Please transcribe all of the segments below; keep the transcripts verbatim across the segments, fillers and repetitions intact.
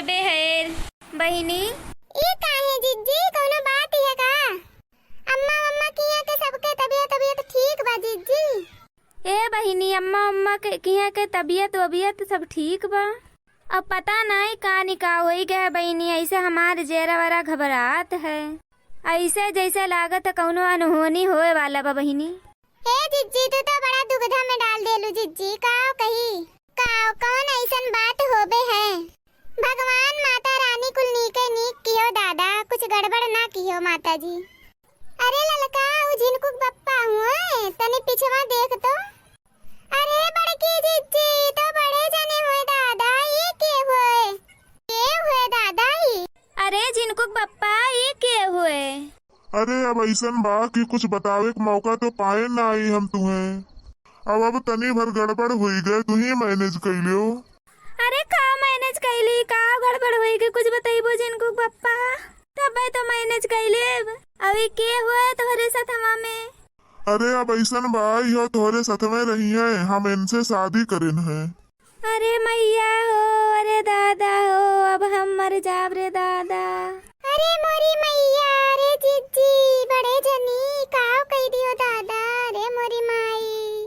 बेहर। बहिनी। ई काहे जिज्जी, कौनो बात है का? अम्मा, अम्मा किहाँ के सबके तबियत, तबियत ठीक बा जिज्जी? ए बहिनी, अम्मा, अम्मा के किहाँ के तबियत, वबियत सब ठीक बा। अब पता नाई का निका होई गए बहिनी, ऐसे हमार जेरा वरा घबरात है, ऐसे जैसे लागत है कौनो अनहोनी होए वाला बा बहिनी। ए जिज्जी, तू तो बड़ा दुविधा में डाल देलू जिज्जी, का कही? का, कौन ऐसन बात होबे है? भगवान माता रानी कुल नीके नीक किहो दादा, कुछ गड़बड़ ना किहो माता जी। अरे ललका, उ झिनकुक बप्पा हुए, तनी पिछवा देख तो। अरे बड़की जिज्जी, तो बड़े जने हुए दादा, ये के हुए? के हुए दादा ई? अरे झिनकुक बप्पा, ये के हुए? अरे, अब अइसन बा कि कुछ बतावे के मौका तो पाए नाई हम तुहें। अब, अब तनी भर गड़बड़ होई गए, तुहीं manage कइ लियो। अरे, का manage कइली, का गड़बड़ होई गए, कुछ बतइबो झिनकुक बप्पा? तबे तो manage कइ लेब। अभी के हुए तोहरे सथवा में? अरे, अब अइसन बा, इहो तोहरे सथवे रही हैं, हम इनसे शादी करेन हैं। अरे मइया हो, अरे दादा हो, अब हम मर जाब रे दादा। अरे मोरी मइया, अरे जिज्जी, बड़े जनी, काव कइ दियो दादा, अरे मोरी माई।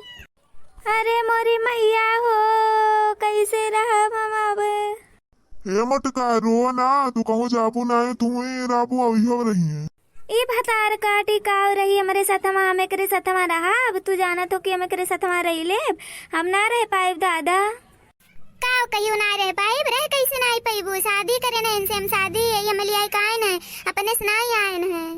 अरे मोरी मइया हो, कइसे रहब हम अब? ए मोटका, रो ना, तू कहूँ जाबू नाई, तू ही रहबू, अउर इहो रही हैं। ई भतार काटी काव रही हमरे सथवा, हम एकरे सथवा रहब। तू जानत हो कि हम एकरे सथवा रही लेब, हम ना रह पाइब दादा। काव कहियो ना रह पाइब, रह कइसे नाई पइबू? शादी करेन इनसे हम, शादी यही हम लियाई काइन है, अपने से नाई आएन है।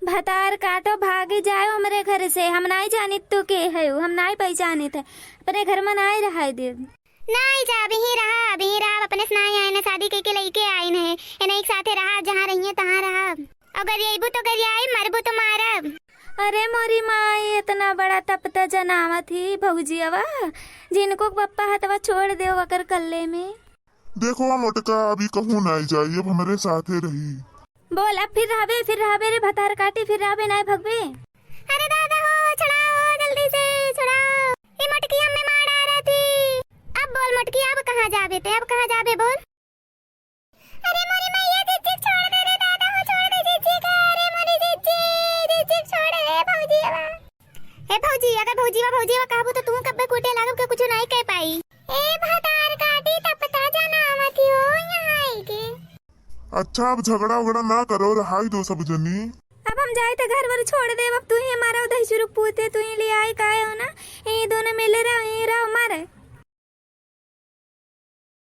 भतार काटो, भागी जाओ हमरे घर से, हम नाई जानित तू के है, हम नाई पहचानित है, अपने घर में नाई रहाई देब। नाई जा, अबहीं रहा, अबहीं रहा, अपने से नाई आए ना, शादी कइके लइके आइन है। एने एक साथे रहा, जहाँ रहिए तहाँ रहा। अगर अइबू तो गरियाई, मरबू तो मारब। अरे मोरी माई, इतना बड़ा तपता जनावत ही भौजियवा, झिनकुक बप्पा हथवा छोड़ देव ओकर कल्ले में। देखो मोटका, अभी कहूँ नाई जाई, अब हमरे साथे रही। बोल, अब फिर रहबे, फिर रहबे रे भतार काटी, फिर रहबे, नाय भगबे। अरे दादा हो, छुड़ाओ, जल्दी से छुड़ाओ। ए मोटकी, हमें मार डारा थी। अब बोल मोटकी, अब कहाँ जाबे ते, अब कहाँ जाबे बोल? अरे मोरी मैया, जिज्जी छोड़ दे रे दादा हो, छोड़ दे जिज्जी का। अरे मोरी जिज्जी, जिज्जी छोड़ रे भौजी बा। ए भौजी, अगर भौजी बा, भौजी बा कहबू तो तू कब्बे कूटे लागब के कुछ नाई कह पाई। ए भतार काटी, तपता जनावत ही हो यहाँ आई के। अच्छा, अब झगड़ा उगड़ा ना करो, रहाई दो सब जनी। अब हम जाई त घर वर छोड़ देब, अब तू ही हमारा उधर शुरू पूते, तू ही ले आई काहे हो ना, ये दोनों मिले रहो, ये रहो मारे।